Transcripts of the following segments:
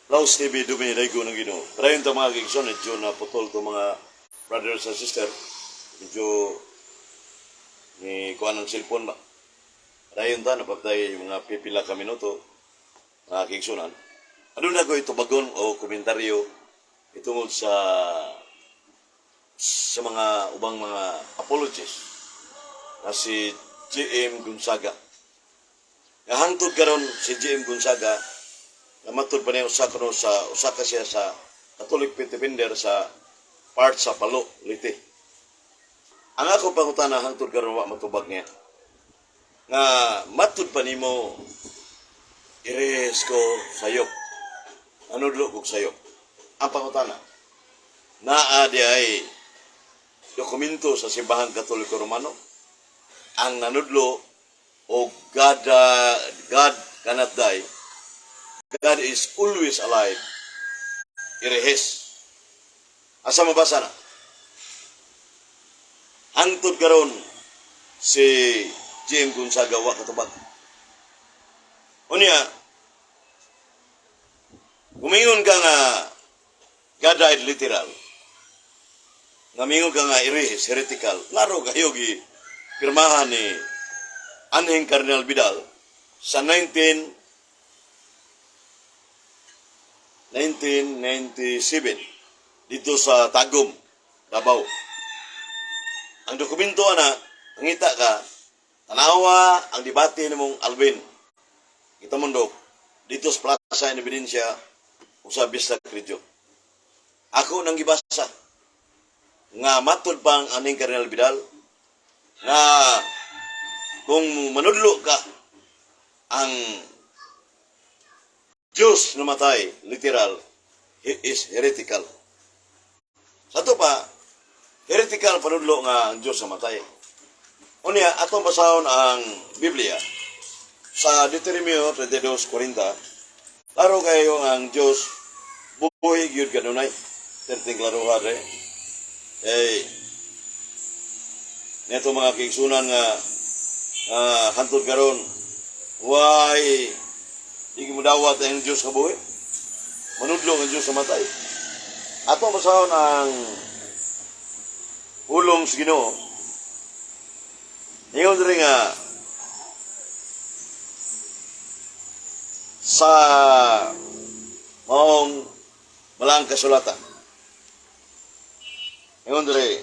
Laos TV Dumi Daigo ng Ginoo. Padayon ta, mga kaigsoon, medyo na putol to, mga brothers and sister. Medyo ni kuan ang cellphone ba. Padayon ta, napatay mga pipila ka minuto, mga kaigsunan. Ano na ko ito bagon o komentaryo itungod sa mga ubang mga apologists na si GM Gonzaga. Nga hangtod karon si GM Gonzaga na matud pa niya usa kuno sa usa ka siya sa Catholic Faith Defender sa part sa Palo, Leyte. Ang ako pangutana, hangtod karon wa matubag niya. Nga matud pa nimo ires ko sayop. Ano dlo kog sayop? Ang pangutana, naa di ay dokumento sa Simbahan Katoliko Romano ang nanudlo o God, God cannot die, God is always alive, irehes? Asa mabasa na? Hangtod karon si GM Gonzaga wa katubag. Unya, kumingon ka nga God died literal, nga mingon ka nga irehes, heretical, klaro kayo gi pirmahan ni Anhing Cardinal Vidal sa 1997 dito sa Tagum, Davao. Ang dokumento ana, mangita ka, tanawa ang debate nimong Alvin. Kita mundok, dito sa Plaza Independencia, usa Bisdak Radio. Ako nang gibasa nga matud pang aning Cardinal Vidal nga kung manudlo ka ang Diyos namatay, literal, he is heretical. Sa to pa, heretical panudlo nga ang Diyos namatay. Unya, atong basahon ang Biblia sa Deuteronomio 32:40, klaro kayo ang Diyos buhi gyud kanunay. Perting klaruha re. Eh, neto mga kaigsunan nga hantod karon why di mo dawat ang Diyos kabuhi? Manudlo ang Diyos namatay. Ato basahon ang pulong sa Ginoo. Ingon diri nga sa maong malang kasulatan. Ingon diri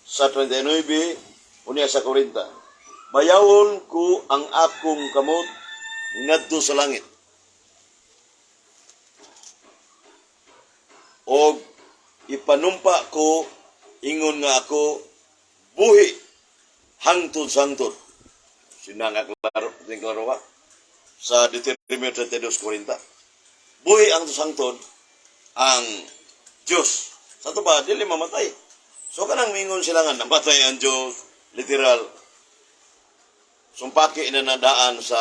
sa 39 unya sa 40. Bayawon ko ang akong kamot ngadto sa langit. Og ipanumpa ko ingon nga ako buhi hangtod sa hangtod. Sina nga klaro, ting klaro ba? Sa Deuteronomio 32:40. Buhi ang hangtod ang Diyos. Sa to ba, dili mamatay. So kanang mingon sila nga namatay ang Diyos, literal. Sumpaki na nadaan sa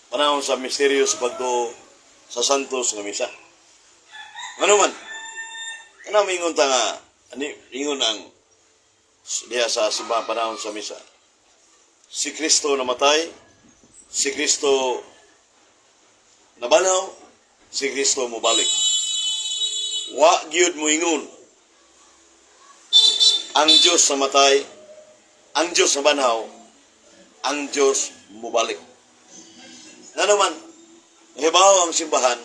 panahon sa misteryo sa pagtuo sa Santos nga misa. Ano man, kanang mingon ta nga, ani, ingon ang diha sa simbahan panahon sa misa. Si Kristo namatay, si Kristo nabanaw, si Kristo mobalik. Wa gyud moingon ang Diyos namatay, ang Diyos nabanhaw, ang Diyos mobalik. Nga naman, hibaw ang simbahan,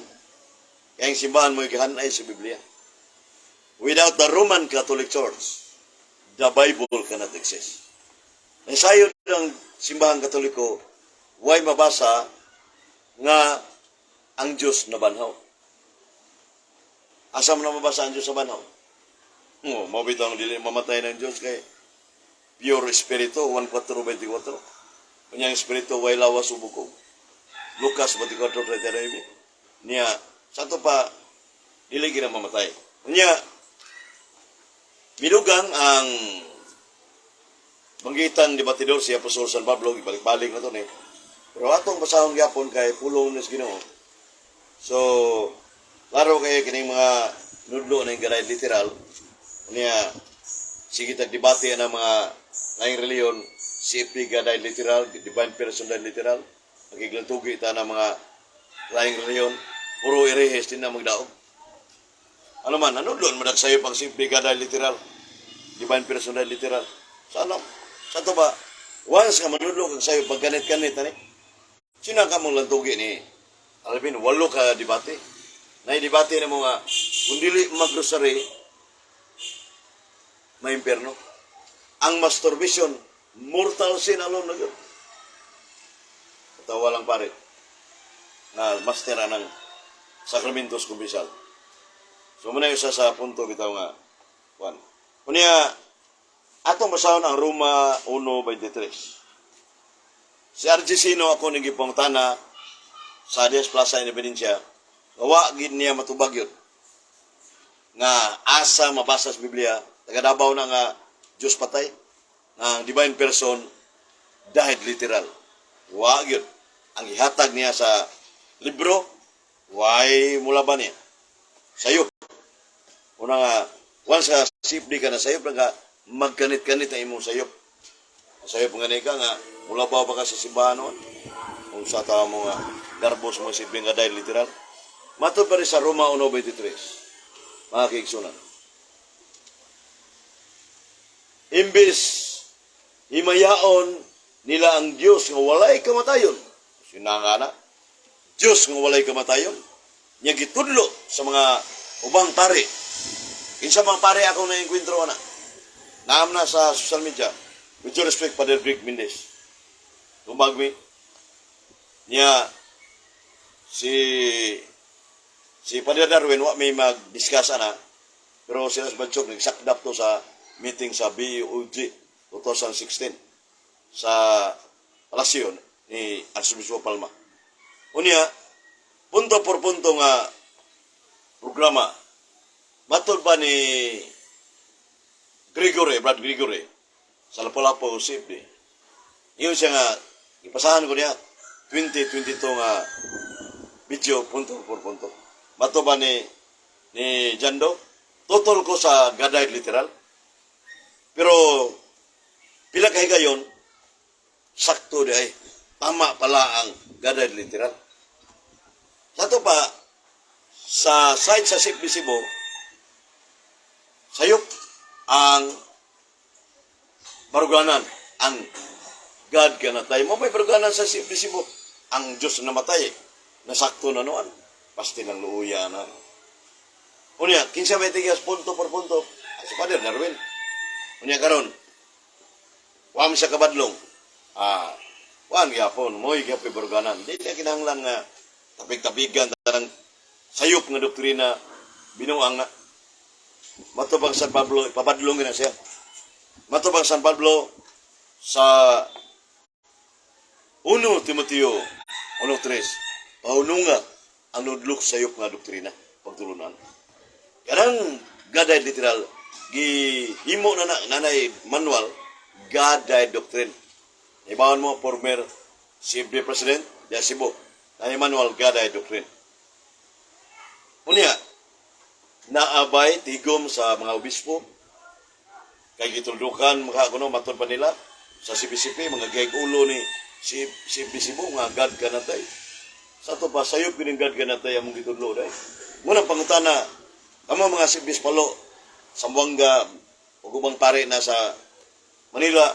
kaya ang simbahan mo gihanay sa Biblia. Without the Roman Catholic Church, the Bible cannot exist. Nasayod ang simbahan Katoliko, way mabasa nga ang Diyos nabanhaw. Asa mo na mabasa ang Diyos nabanhaw? Oh, mao bitaw ang dili mamatay ng Diyos kay pure espiritu, 1.4.24. Kanyang espiritu way lawas ug bukog. Lucas 24.39. Niya, sa to pa, dili gina mamatay. Niya, midugang ang banggitan debatidor si Apostol San Pablo, ibalik-balik na to ni. Pero atong basahon gyapon kay pulong ni Ginoo. So, klaro kay kining mga nudlo na yung literal. Niya, sige tag debate ang mga laing reliyon, si God died literal, divine person died literal. Magiglantugi ta na mga laing reliyon, puro erehes din na magdaog. Ano man, ano doon, madagsayo pang simple ka dahil literal. Divine person dahil literal. Sa ano? Sa to ba, once nga manudlo kang sayo pag ganit-ganit, ani? Sino ka mong lantugi ni Alvin, walo ka debate. Na debate na mo nga, kung dili magrosary, may impyerno. Ang masturbation, mortal sin alone na yun. Tawa lang pare, na master ng sakramentos kumbisal. So muna yung isa sa punto bitaw nga, one. Unya, atong basahon ang Roma 1:23. Si RG Sino ako ning gipangutana sa Diaz Plaza Independencia, wa gid niya matubag yun. Nga asa mabasa sa Biblia, taga Davao na nga Diyos patay, nga ang divine person died literal. Wa gyud. Ang ihatag niya sa libro, way mulaban niya. Sayop. Una nga, once ka safety ka na sayop lang ka, magkanit-kanit ang imong sayop. Ang sayop nga ni ka nga, mulabaw pa ka sa simbahan noon. Kung sa tao mo nga, garbos mo silbi nga dahil literal. Matod pa rin sa Roma 1:23, mga kaigsunan. Imbis himayaon nila ang Diyos nga walay kamatayon. Sinanga na. Diyos nga walay kamatayon. Niya gitudlo sa mga ubang pare. Kinsa mga pare ako na enkwentro na. Naam na sa social media. With due respect, Father Greg Mendez. Tumagmi. Niya si Father Darwin wa may mag-discuss ana. Pero sila sa Banchok nagsakdap to sa meeting sa BOG 2016 sa palasyo ni Arsobispo Palma. Unya, punto por punto nga programa, matod ba ni Gregory, Brad Gregory, sa Lapu-Lapu CFD, yun siya nga, ipasahan ko niya, 2022 nga video, punto por punto. Mato ba ni Jando? Tutol ko sa God died literal. Pero, pila ka higayon, sakto di ay, tama pala ang God died literal. Sa to pa, sa side sa CFD Cebu, sayop ang baruganan, ang God kanatay. Mo may baruganan sa CFD Cebu. Ang Diyos namatay, nasakto na noon. Pasti lang luuya na. Unya, kinsa may tigas punto por punto? Si Father Darwin. Unya karon, wa man siya kabadlong. Ah, wan gyapon, mo'y gyapon baruganan. Di na kinahanglan nga tapig-tapigan tanang sayop nga doktrina binuang na. Matubang San Pablo, ipabadlong na siya. Matubang San Pablo sa 1 Timoteo 1:3, pahununga ang nudlok sayop nga doktrina pagtulunan. Kanang God died literal, gihimo na na nanay manual God died doctrine. Ibawan mo former CFD President ya Cebu. Nanay manual God died doctrine. Unya, naabay tigom sa mga obispo kay gituldukan maka kuno matod pa nila sa CBCP mga gayg ulo ni si CFD Cebu nga God kanatay. Sa to pa sayop kining God kanatay among gitudlo day. Munang pangutana kamo mga CBS Palo, Zamboanga ug ubang pare na sa Manila,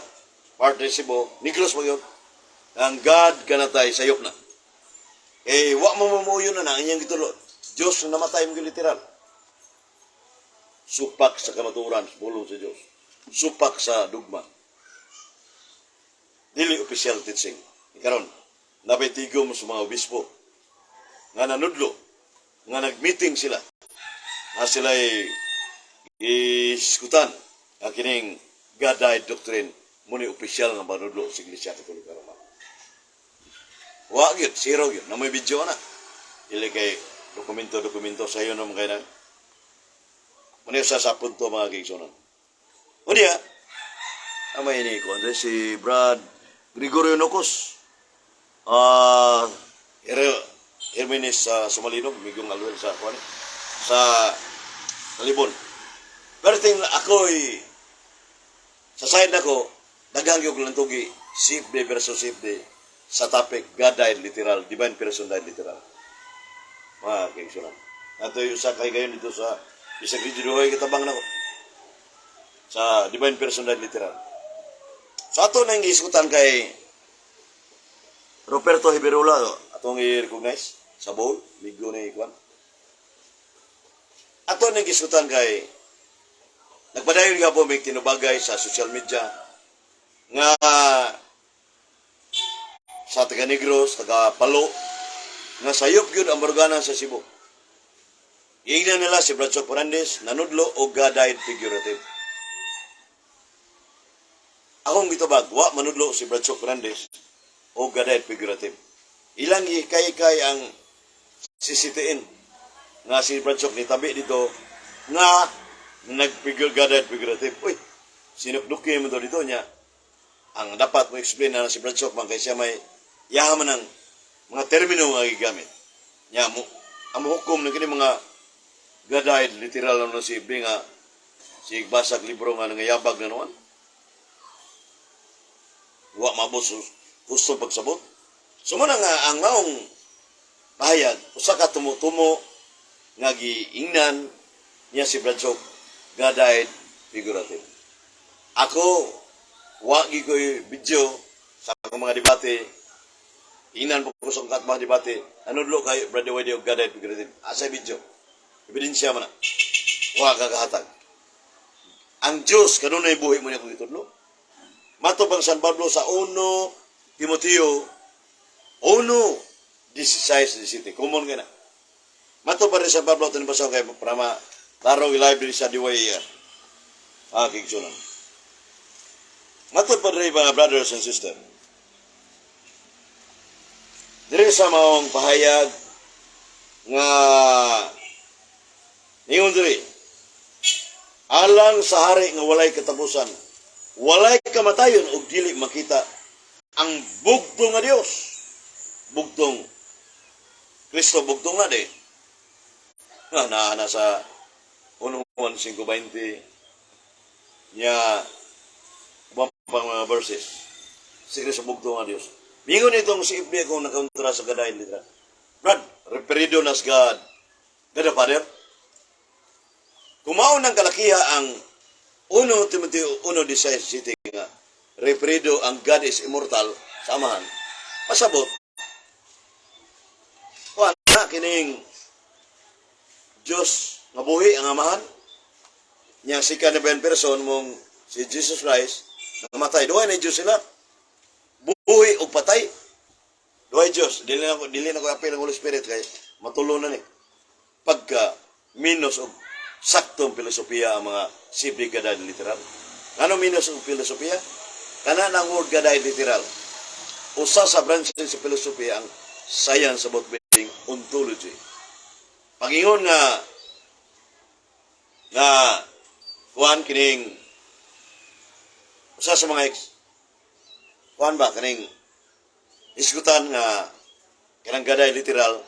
part ng Cebu, Negros pa yun. Ang God kanatay sayop na. Eh, wa mo mamuyo na na ang inyong gitudlo. Diyos na namatay mo literal. Supak sa kamatuoran, pulong sa Diyos. Supak sa dugma. Dili official teaching. Karon, nabay tigom sa mga obispo nga nanudlo, nga nag-meeting sila, na sila'y iskutan ang kining God died doctrine muni opisyal nga manudlo sa Iglesia Katolika Romana. Wa gyud, zero gyud. Na may video na. Dili kay dokumento-dokumento sa iyo naman kay na. Muna sa punto mga kaigsunan. Unya, amay ni ko, Andre, si Brad Gregorio Nocos. Ah, Hermenes sa Sumalinog, Migong Alwel sa kuan sa Talibon. Pero ting ako'y sa side nako, daghang gyud lantugi CFD versus CFD. Sa topic God died literal, divine person died literal. Mga kaigsunan. Ato yung usa kay gayon dito sa bisag video duhay katabang nako sa divine person died literal. So ato nang giisgutan kay Roberto Hiberola, atong i-recognize sa Bohol, migo ni ikuan. Ato nang giisgutan kay nagpadayon nga po may tinubagay sa social media nga sa taga Negros, taga Palo, nga sayop gyud ang baruganan sa Cebu. Giingnan nila si Brad Fernandez nanudlo og God died figurative. Akong gitubag, wa manudlo si Brad Fernandez og God died figurative. Ilang gikay-kay ang CCTN nga si Brad ni tabi dito nga nagfigure God died figurative. Uy, sinukduki mo to dito niya. Ang dapat mo explain na si Brad man kay siya may yaha man ang mga termino nga gigamit. Nya mo ang hukom ng kini mga God died literal na si Ibli nga si basag libro nga nangayabag na naman. Wa mabot sa gusto pagsabot. So mao na nga ang maong pahayag usa ka tumo-tumo nga giingnan niya si Brad Sok, God died figurative. Ako wa gi ko'y video sa akong mga debate. Ingnan po ko sa akong mga debate. Nanudlo kay Brother Wade og God died figurative. Asa video? Ebidensya man na. Wa ka kahatag. Ang Diyos kanunay buhi mo niya kung itudlo. Mato pang San Pablo sa 1 Timoteo 1:16-17. Common ka na. Mato pa rin San Pablo ito nabasa kay para ma klaro live diri sa DYAR. Ah, kigsunan. Mato pa rin, mga brothers and sisters. Diri sa maong pahayag nga ningon diri, alang sa hari nga walay katapusan, walay kamatayon ug dili makita, ang bugtong nga Dios. Bugtong Kristo, bugtong nga di nga naa na sa 1:5-20 niya, uban pang mga verses si Kristo bugtong nga Dios. Mingon itong si Ibli akong nakontra sa God died literal. Brad, referido nas God, God the Father. Kung mao ng kalakiha ang 1 Timoteo 1:17 nga referido ang God is immortal sa Amahan, pasabot, kuan na kining Diyos nga buhi ang Amahan niya, si divine person mong si Jesus Christ namatay. Duhay na Diyos sila, buhi ug patay, duhay Diyos. Dili na ko apil ang Holy Spirit kay matulo na ni pagka minus og saktong filosofiya ang mga simple God died literal. Ano minus og filosofiya? Kana ng word God died literal. Usa sa branches sa filosofiya ang science about being, ontology. Pagingon nga nga kuan kining usa sa mga ex kuan ba kaning isgutan nga kanang God died literal,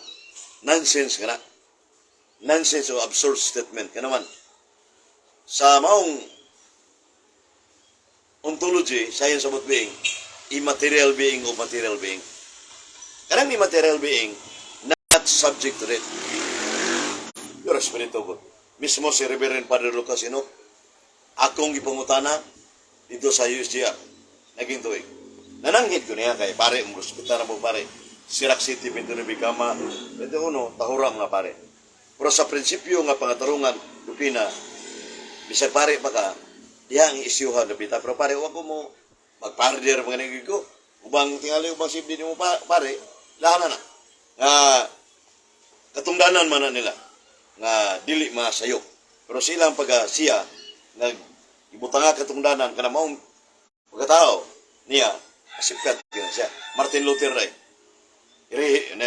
nonsense kana, nonsense o absurd statement kanaman sa maong ontology, science about being, immaterial being o material being. Kanang immaterial being not subject to death. Your Espiritu God. Mismo si Reverend Padre Lucas Enoch, akong gipangutana dito sa USGR, naging tuig. Nananghid ko niya kay pare, mo respetar na mo pare. Sirac City, 29 Kama, 21, tahura mga pare. Pero sa prinsipyo nga pangatarungan, doktrina, bisag pare pa ka, diha ang isyuhan dapita. Pero pare, wag ko mo magparder mga nagig ko. Ubang tingali, ubang sibli mo pa, pare, lahan na na. Nga katungdanan man na nila nga dili masayo. Pero silang pagka siya nag ibutanga katungdanan kana maong pagkatao niya, asipkat kina siya. Martin Luther ray. Re, na,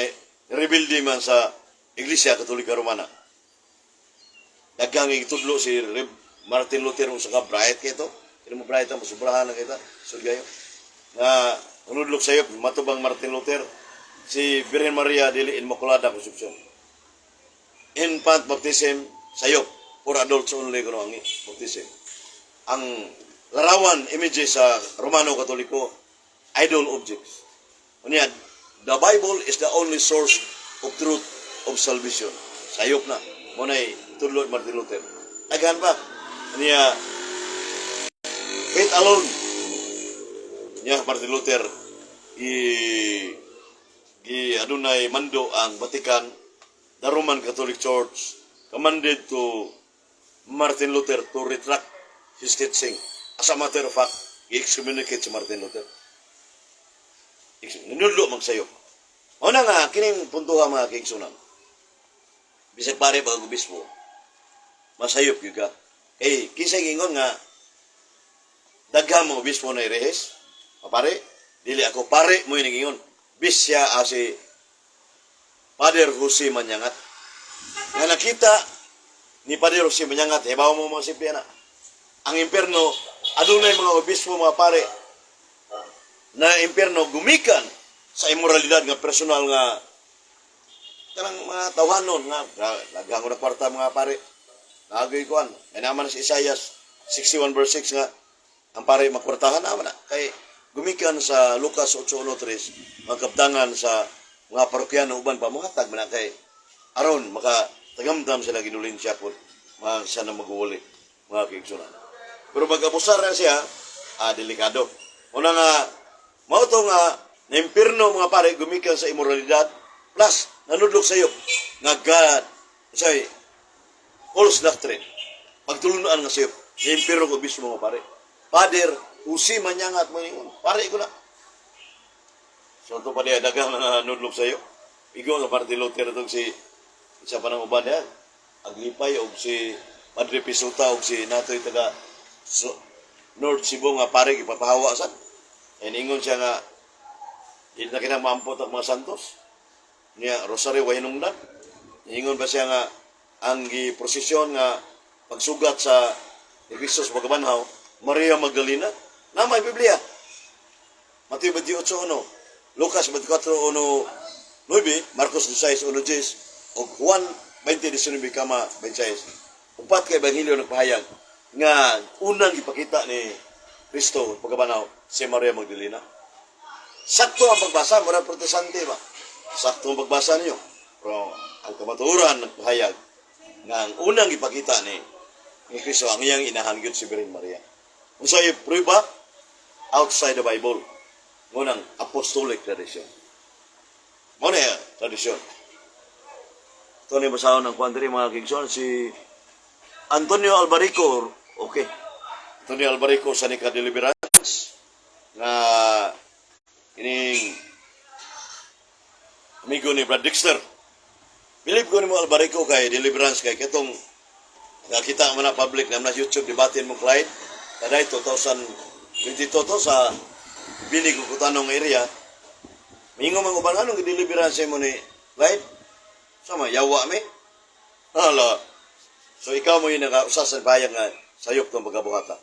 rebelde man sa Iglesia Katolika Romana. Daghang itudlo si Martin Luther sa ka bright kay to. Kini mo bright ang masubrahan na kita. Sud gayo. Nga unudlok sayop matubang Martin Luther si Virgen Maria dili Inmaculada Concepcion. Infant baptism sayop, for adults only kuno ang baptism. Ang larawan, images sa Romano Katoliko, idol objects. Unya, the Bible is the only source of truth of salvation. Sayop na. Mao na'y tudlo ni Martin Luther. Daghan pa. Niya, faith alone. Niya, Martin Luther, i gi adunay mando ang Vatican, the Roman Catholic Church commanded to Martin Luther to retract his teaching. As a matter of fact, i-excommunicate si Martin Luther. Ninudlo magsayop. Una nga, kining puntuha, mga kaigsunan. Bisag pare ba obispo, masayop gyud ka. Kay kinsa ingon nga daghang mga obispo na erehes? Pare, dili ako, pare mo yung ingon. Bisya si Father Jose Manyangat. Nga nakita ni Father Jose Manyangat, hibaw mo mga simple na. Ang impierno, adunay mga obispo, mga pare, na impierno gumikan sa imoralidad nga personal nga kanang mga tawhanon nga daghang na kwarta mga pare. Naagoy kuan. Kay naman si Isaiah 61 verse 6 nga ang pare makwartahan naman na. Kay gumikan sa Lucas 8:13, mga kapdangan sa mga parokyano, uban pa mohatag man na kay aron maka tagamdam sila ginulensya po mga siya na maguwali, mga kaigsunan. Pero mag-abusar na siya, delikado. Una nga, mao to nga, naimpirno mga pare, gumikan sa imoralidad, plus, nanudlok sayop, nga God, say, false doctrine. Pagtulunan nga sayop, naimpirno ko obispo, mga pare. Father Jose Manyangat mo ingon, pare ko na. So ito pa niya, daghang nga nudlok sa'yo. Igo nga Martin Luther itong si, isa pa ng uban niya, Aglipay og si Padre Pisuta og si natoy taga so, North Cebu nga pare ipapahawa sad. And ingon siya nga di na kinang maampot ang mga santos. Niya rosaryo way hinungdan. Ingon pa siya nga ang giprosesyon nga pagsugat sa ni Kristo sa pagkabanhaw, Maria Magdalena, na may Biblia. Mateo 28:1, Lucas 24:1-9, Marcos 16:1-10, ug Juan 20:19,26. Upat ka ebanghelyo nagpahayag nga unang gipakita ni Kristo pagkabanhaw si Maria Magdalena. Sakto ang pagbasa, mura Protestante ba? Sakto ang pagbasa niyo. Pero ang kamatuoran nagpahayag nga ang unang gipakita ni Kristo ang iyang inahan gyud si Birhen Maria. Unsay prueba? Outside the Bible. Ngunang apostolic tradition. Mao na tradisyon. Ito ni basahon ng kuan diri, mga kaigsoon, si Antonio Albarico. Okay. Antonio Albarico sa Nika Deliverance nga ining amigo ni Brad Dexter. Believe ko nimo Albarico kay Deliverance kay katong nakita mo na public na YouTube debatin mo Clyde kaday 2022 to sa Binig ug Kutanong area. Mingo man uban, anong deliverance mo ni Clyde? Sama yawa mi. Hala. So ikaw mo yung nakausasan payag nga sayop tong pagkabuhata.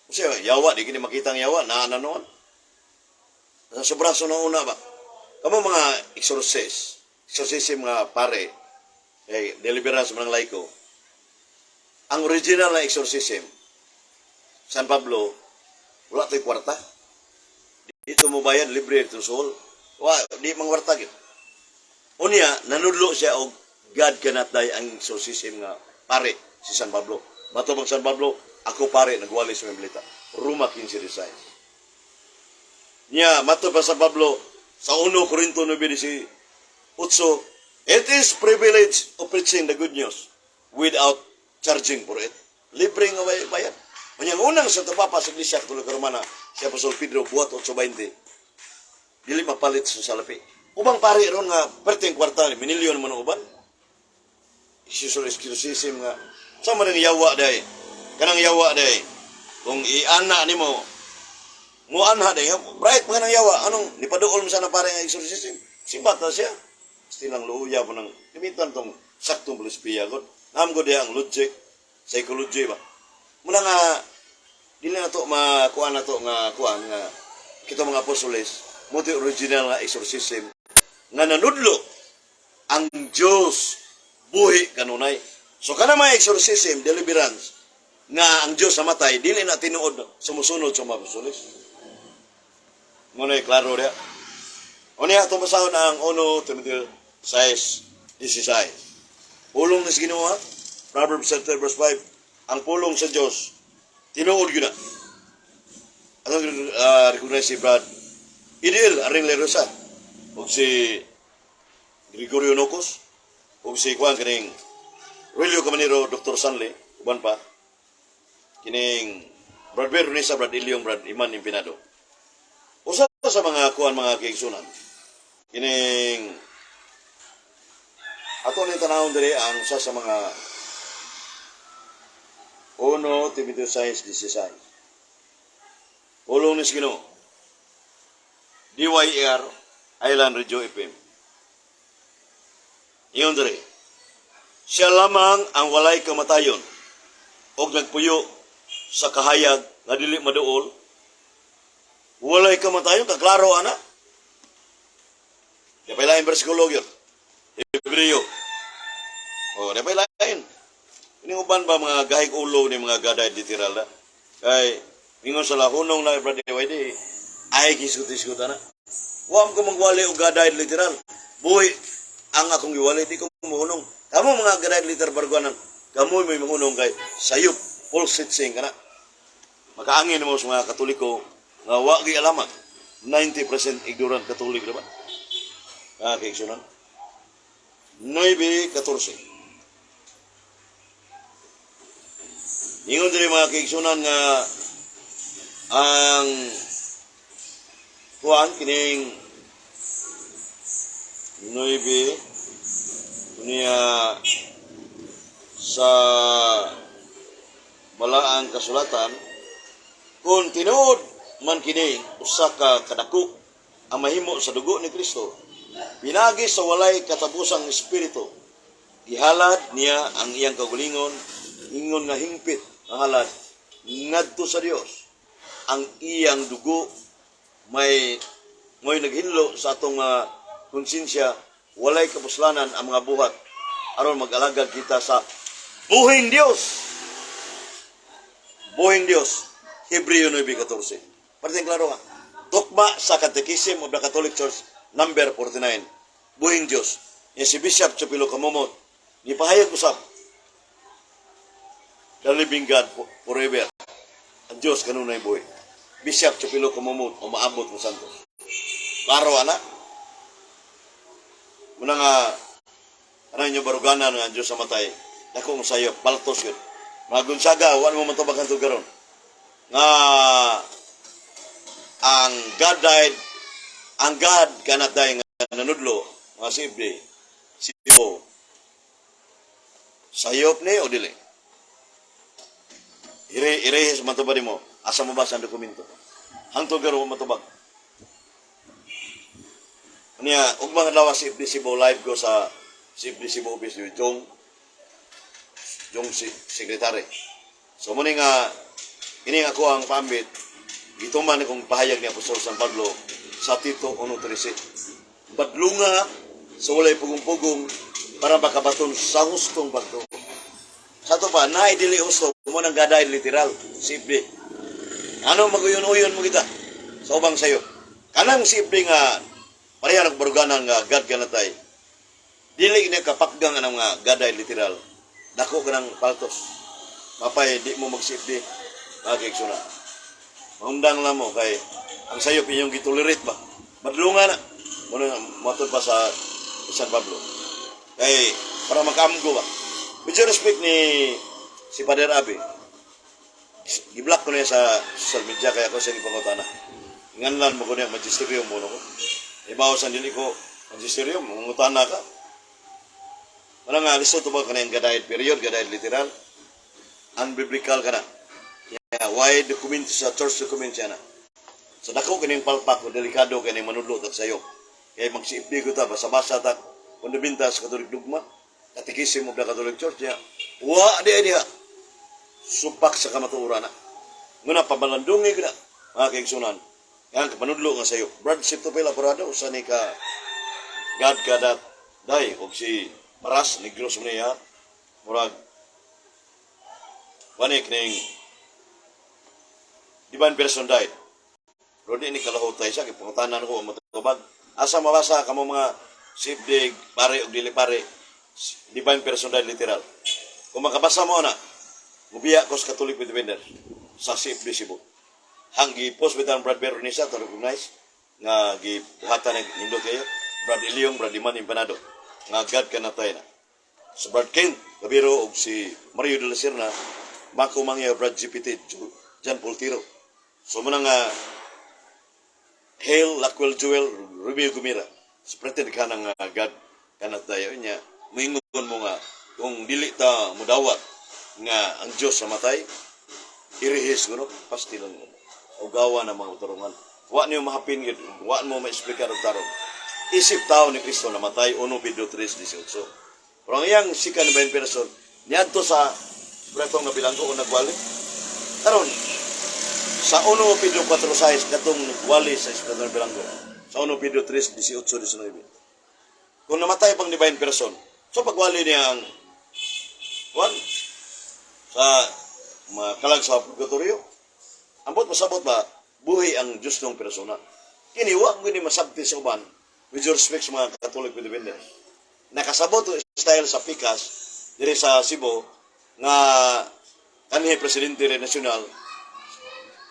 Kasi yawa, di kini makita ang yawa, naa na noon. Sa sobraso na una ba? Kamo mga exorcist, exorcism mga pare, eh, deliverance mga laiko, ang original na exorcism, San Pablo, wala to'y kwarta. Dito mo bayad, libre ito soul. Wa, di mang kwarta gyud. Unya, nanudlo siya og God cannot die ang exorcism nga pare si San Pablo. Mato bang San Pablo, ako pare, nagwali sa mga. Roma 15:16. Niya, mato pa San Pablo, sa 1 Corinto 9:18, it is privilege of preaching the good news without charging for it. Libre nga bayad. Unya, ang unang Santo Papa sa Iglesia Katolika Romana, si Apostol Pedro, buhat 8:20, dili mapalit sa salapi. Ubang pare ron nga perting kwarta, minilyon man ang uban. Exorcism nga sa man ang yawa day. Kanang yawa day. Kung iana nimo mo anha day, bright pa kanang yawa, anong nipaduol mo sana pare nga exorcism? Simbat na siya. Still ang luya po ng gamitan tong saktong filosofiya god. Nam god ang logic, psychology ba. Muna nga dili na to makuan na to nga kuan nga kita mga apostoles mo original nga exorcism nga nanudlo ang Diyos buhi kanunay. So kana mga exorcism, deliverance nga ang Diyos namatay, dili na tinuod sumusunod sa mga apostoles. Muna klaro diya. Unya atong basahon ang 1 Timoteo 6:16. Pulong ni sa Ginoo, Proverbs chapter verse 5, ang pulong sa Dios tinuod gyud na. Atong recognize si Brad Idil Aring Lerosa ug si Gregorio Nocos ug si kuan kining Rolio Camanero, Dr. Sanley, uban pa kining Brad Veronesa, Brad Ilyong, Brad Iman Impinado. Usa sa mga kuan, mga kaigsunan, kining ato ni tanawon diri ang usa sa mga 1 Timoteo 6:16. Pulong ni Ginoo. DYR Island Radio FM. Ingon diri. Siya lamang ang walay kamatayon og nagpuyo sa kahayag nga dili maduol. Walay kamatayon, kaklaro ana. Di pa lain bersikulo yun. Hebreo. Oh, di pa lain. Ini uban ba mga gahig ulo ni mga gaday literal na? Kay ingon sa lahunong na Brother DYD, ay kisgut-isgut ana. Wa ko magwali og gaday literal. Buhi ang akong giwali, di ko mohunong. Kamo mga gaday literal barguanan, kamo may mohunong kay sayop false teaching kana. Makaangin mo sa mga Katoliko nga wa gi alamat. 90% ignorant Katolik ba? Ah, kay sunan. 9:14. Ingon diri, mga kaigsunan, nga ang kuan kining 9 niya sa balaang kasulatan, kung tinuod man kini usa ka kadako ang mahimo sa dugo ni Kristo pinagi sa walay katapusang espiritu, gihalad niya ang iyang kaugalingon ingon nga hingpit ang halad ngadto sa Dios. Ang iyang dugo may naghinlo sa atong konsensya, walay kapuslanan ang mga buhat, aron mag-alagad kita sa buhing Dios. Buhing Dios. Hebreo 9:14. Parting klaro nga. Dogma sa Catechism of the Catholic Church number 49. Buhing Dios. Yan si Bishop Chapilo Kamumot. Gipahayag usab. The living God forever. Ang Diyos kanunay buhi. Bishop Chapilo Kamumot o maabot mo Santos. Klaro ana. Muna nga ano inyo baruganan nga ang Diyos sa matay. Dako ang sayo, paltos yun. Mga Gonzaga, wala mo matubag ang karon. Nga ang God died, ang God cannot die nga nanudlo, mga CFD, si O. Sayop ni o dili? Ire ire matubag mo. Asa mo ba sa dokumento? Hangtod karon matubag. Niya, ug mga adlaw si FD Cebu live ko sa si FD Cebu office ni Jong Jong si sekretary. So muni nga ini ako ang pambit gituman kong pahayag ni Apostol San Pablo sa Tito 1:13. Badlunga sa walay pugong-pugong para makabaton sa hustong pagtuo. Sa ato pa, naay dili husto, mo nang gaday literal, simple. Ano maguyon-uyon mo kita sa ubang sayo? Kanang simple nga pareha ng baruganan nga God kanatay. Dili ni kapakgang anang nga gaday literal. Dako ka ng paltos. Mapay di mo magsipdi. Mga. Mahundang lang mo kay ang sayop inyong gitolerate ba? Madlunga na. Muna matod pa sa San Pablo. Kay para makaamgo ba? With due respect ni si Father Abe, gi-block ko niya sa social media kaya ako siya gipangutana. Nganlan mo ko niya, magisterium mo no ko. Ibaw sa dili ko, magisterium, mangutana ka. Wala nga, lisod to ba kanang gadaid period, gadaid literal? Unbiblical ka na. Yeah, why document sa church document siya na? Sa dako kining palpak o delikado kining manudlo tag sayo. Kay magsiipdi ko ta, basa-basa ta, fundamenta sa Catholic dogma, Catechism of the Catholic Church niya. Wa di diha. Supak sa kamatuoran na. Nguna pamalandungi ko na, mga kaigsunan. Yan, kapanudlo nga sayo. Brad Septopel Apurado, usa ni ka God kadat day og si Paras Negros mo niya murag wanik ning divine person died pero di ni kalahutay siya kay pangutanan ko ang matubag. Asa mabasa kamo mga CFD pare og dili pare, divine person died literal? Kung makabasa mo na, mubiya ko sa Catholic Defender sa CFD Cebu. Hang gi-post bitan Brad Beronisa to recognize nga gibuhatan ng nindot kayo. Brad Ilyong, Brad Iman Empanado nga God kanatay na. Sa Brad Ken Gabiro og si Mario de la Serna, Mako Mangya, Brad GPT, John Paul Tiro. So mao nga Hail Lakwel Joel Romeo Gumira. So pretend ka ng God cannot die niya. Moingon mo nga kung dili ta mudawat nga ang Dios sa matay, irihis kuno pastilon mo. O gawa ng mga uturungan. Wa niyo mahapin gid, wa mo maexplikar og tarong. Isip tao ni Kristo namatay 1 Pedro 3:18. Pero ang iyang second divine person niadto sa pretong nga bilanggo o nagwali. Karon sa 1 Pedro 4:6, katong nagwali sa espiritu ng bilanggo. Sa 1 Pedro 3:18 19. Kung namatay pang divine person, so pagwali niya ang one sa mga kalag sa purgatorio. Ambot masabot ba, buhi ang Diyos ng persona. Kini wa ko ni masabti sa uban, with your respect sa mga Catholic defenders. Nakasabot og style sa Pikas diri sa Cebu nga kanhi presidente rin nasyonal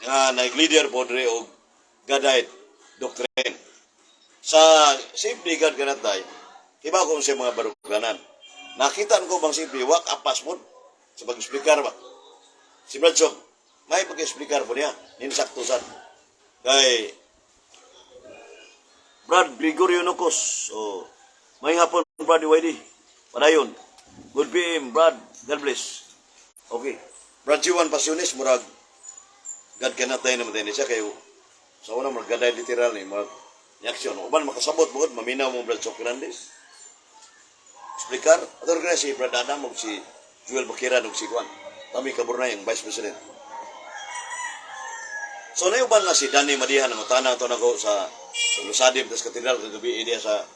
nga nag-leader po diri og God died doctrine. Sa CFD God cannot die, iba ko sa mga baruganan. Nakita ko bang CFD, wa apas mo sa pag-explicar ba? Si Brad Sok, may pag-explicar po niya, ninsakto sad. Kay Brad Gregorio Nocos, oh, may hapon, Brad YD. Padayon. Good PM, Brad. God bless. Okay. Brad Juan Pasiones, murag God cannot die naman din siya kayo. Sa una, murag God died literal ni, murag ni aksyon. Uban makasabot bukod, maminaw mo Brad Sok Fernandez. Explicar. Ato rin si Brad Adam ug si Joel Bakiran ug si Juan. Tami Kaburnay ang Vice President. So nayuban na si Danny Madihan ang utana to nako sa Lusadim tas Katedral kagabi diya sa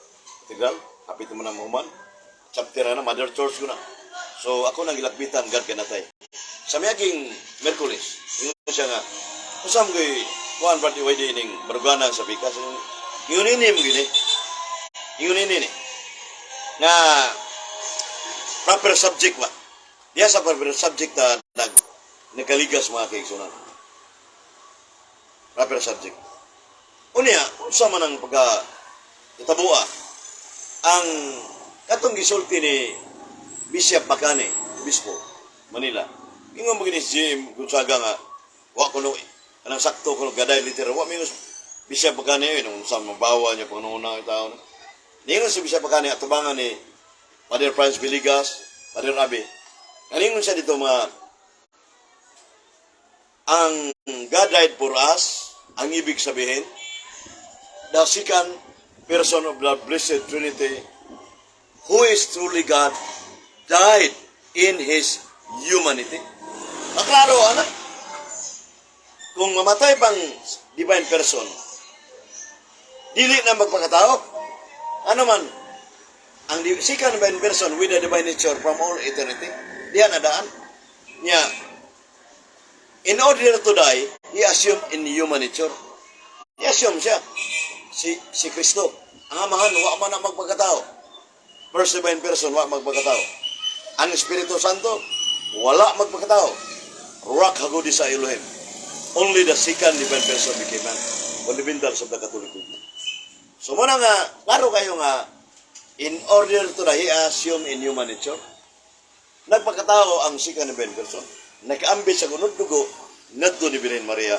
Katedral. Hapit mo na mahuman. Chapter na Mother Church ko na. So ako nang gilakbitan God kanatay. Sa miaging Merkules, ingon siya nga usam koy kuan, Brad YD, ning baruganan sa pikas. Ingon ini mo gini. Ingon ini ni. Nga proper subject ba? Diya sa proper subject na nagkaligas, mga kaigsunan. Proper subject. Unya, unsa man ang pagka itabua ang katong gisulti ni Bishop Bacani, Obispo, Manila. Ingon mo gini si Jim Gonzaga nga wa kuno kanang sakto kuno God died literal. Wa minus Bishop Bacani yun, unsa mabawa niya pangununa tao. Ningon si Bishop Bacani atubangan ni Father Franz Villegas, Father Abe. Kaningon siya dito mga ang God died for us, ang ibig sabihin, the second person of the Blessed Trinity, who is truly God, died in His humanity. Maklaro, ana? Kung mamatay pang divine person, dili na magpakatao. Ano man, ang second divine person with the divine nature from all eternity, diya na daan. Niya, in order to die, he assumed in human nature. He assume siya. Si Kristo. Ang Amahan, wa man ang magpagkatao. First divine person, wa magpagkatao. Ang Espiritu Santo, wala magpagkatao. Ruach HaKodesh sa Elohim. Only the second divine person became man. Fundamentals of the Catholic dogma. So muna nga, klaro kayo nga, in order to die, he assume in human nature. Nagpagkatao ang second divine person. Nakaambit sa gunod dugo, ngadto ni Birhen Maria.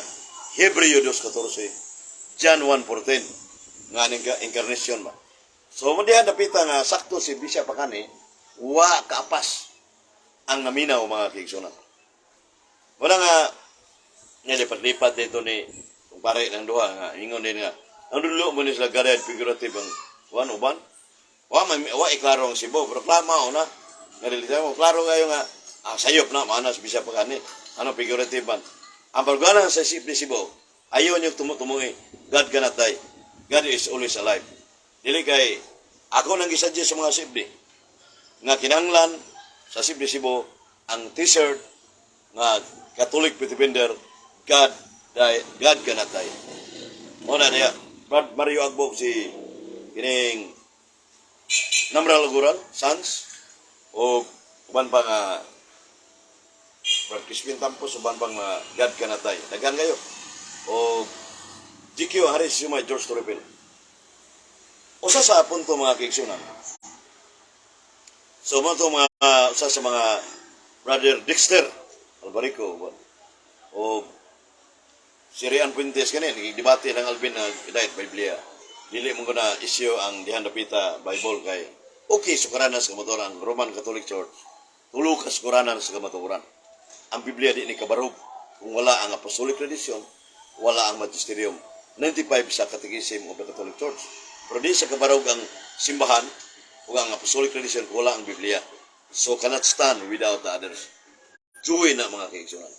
Hebreo 2.14, John 1.14, nga ning incarnation ba. So, mo diha dapita nga sakto si Bishop Bacani, wa kaapas ang naminaw, mga kaigsunan. Wala nga nilipat-lipat dito ni kung pare ng duha nga ingon din nga ang dulo mo ni sila God died figurative ang kuan uban. Wa man wa iklaro ang Cebu, pero klaro na. Narilita mo klaro kayo nga sayop na maana si Bishop Bacani. Ano figurative man? Ang pagganan sa isip ni Cebu, ayaw niyo tumutungi. God cannot die. God is always alive. Dili kay ako nang gisuggest sa mga CFD nga kinahanglan sa CFD Cebu ang T-shirt nga Catholic Defender, God die, God cannot die. Mo na niya. Brad Mario Agbog si Kining Namral Gural, Sans, o uban pa nga Brad Crispin Tampos, uban pang mga God Kanatay. Daghan kayo. O GQ Harris Sumay George Torrepel. Usa sa punto, mga kaigsunan. So mo to mga usa sa mga Brother Dexter Albarico ba? O si Rian Puentes kani debate ng Alvin na diet Biblia. Dili mo ko na isyu ang dihan dapita Bible kay okay sukaranan sa kamatuoran ang Roman Catholic Church. Tulo ka sukaranan sa kamatuoran. Ang Biblia di ni kabarog kung wala ang apostolic tradition, wala ang magisterium. 95 sa Catechism of the Catholic Church. Pero di sa kabarog ang simbahan ug ang apostolic tradition kung wala ang Biblia. So cannot stand without the others. Join na, mga kaigsunan.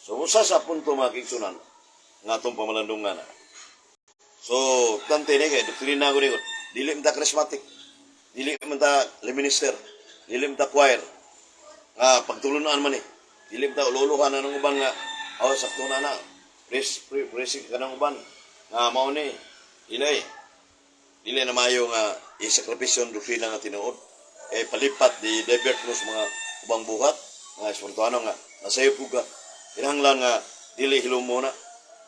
So usa sa punto, mga kaigsunan, nga atong pamalandungan na. So, tante ni kay doktrina ko ni, dili man ta charismatic. Dili man ta minister. Dili man ta choir. Nga pagtulunan man ni. Dili man ta ululuhan na ng uban nga oh sakto na na. Pres pre, pres ka ng uban. Nga mao ni dili. Dili na maayo nga isakripisyon doktrina nga tinuod. Eh palipat di divert mo sa mga ubang buhat nga espirituano nga nasayop ka. Kinahanglan nga dili hilumo na.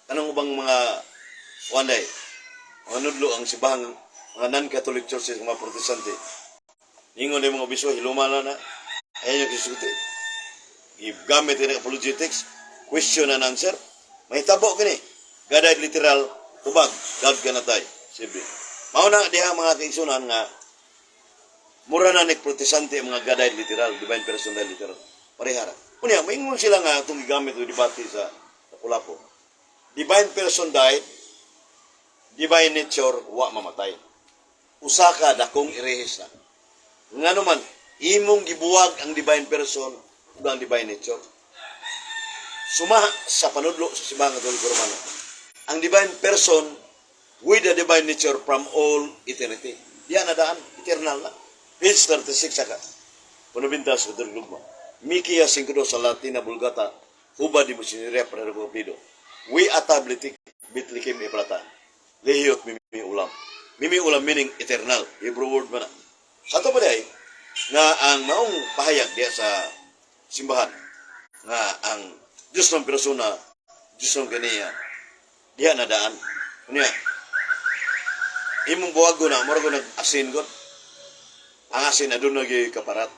Kanang ubang mga wanday mga nudlo ang sibahang mga non-Catholic churches, mga Protestante. Ningon ni mga obispo, hiluma na na. Ayan yung kisuti. Gigamit ini apologetics, question and answer. Mahitabo kini. God died literal, tubag, God kanatay. Sibi. Mao na diha, mga kaigsunan, nga mura na ni Protestante ang mga God died literal, divine person died literal. Parehara. Unya, maingon sila nga itong gigamit o debate sa Kulapo. Divine person died, divine nature wa mamatay. Usa ka dakong irehis na. Ngano man, imong gibuwag ang divine person ug ang divine nature. Suma sa panudlo sa Simbahang Katoliko Romano. Ang divine person with the divine nature from all eternity. Diyan na daan, eternal na. Page 36 saka. Punubintas sa Dugma. Mikia 5 sa Latina Vulgata, Huba di Musineria Prerogapido. We atablitik bitlikim iprata. Lehiyot mimi ulam. Mimi ulam meaning eternal. Hebrew word man na. Sa ato pa di ay, nga ang maong pahayag diya sa simbahan, nga ang Diyos ng persona, Diyos ng kaniya, diya na daan. Unya, imong buwago na, mura ko nag-asin god. Ang asin aduna gyud kaparat.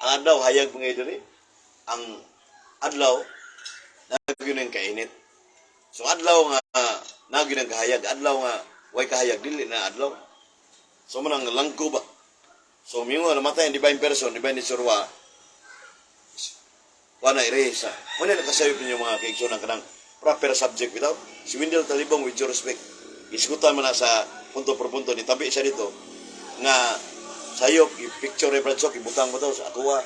Ang adlaw hayag mga diri. Ang adlaw nagyud ang kainit. So adlaw nga nagyud ang kahayag, adlaw nga way kahayag dili na adlaw. So man ang langko ba. So mingon namatay ang divine person, divine nature wa wa na erase. Muna nakasayop ninyo, mga kaigsoon, ang kanang proper subject bitaw. Si Wendell Talibong, with your respect. Isgutan man na sa punto por punto ni tabi siya dito nga sayop i-picture ni Brad Sok ibutang mo daw sa akuha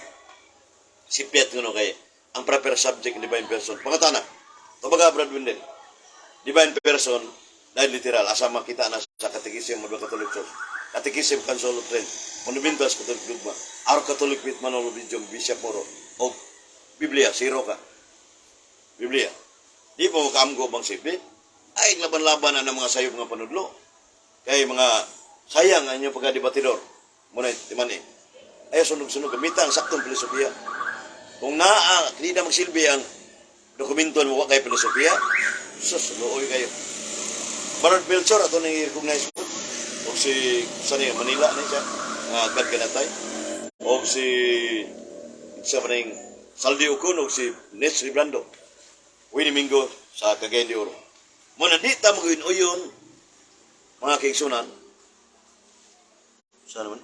si Piet ngono kay ang proper subject ni divine person. Pangatana. Tubaga, Brad Wendell. Divine person dahil literal asa makita na sa Catechism of the Catholic Church, Catechism Council of Trent, Monumentas Catholic Dogma, Our Catholic Faith Manual of Religion, Bishop Moro o Biblia, zero ka. Biblia. Di pa mo kaamgo bang sibi? Ay, laban-laban na ng mga sayop nga panudlo. Kay mga sayang ang inyong pagkadebatidor. Muna, timan eh. Ay, sunog-sunog. Gamita ang saktong filosofiya. Kung naa, hindi na magsilbi ang dokumento mo kay filosofiya, sus, luoy kayo. Bernard Melchor, ato nang i-recognize ko. O si, sa niya, Manila na siya, nga God kanatay. O si, sa pa ning Saldi Ocon o si Nets Librando. Winnie Mingo sa Cagayan de Oro. Muna di ta mag uyon, mga kaigsunan. Saan naman?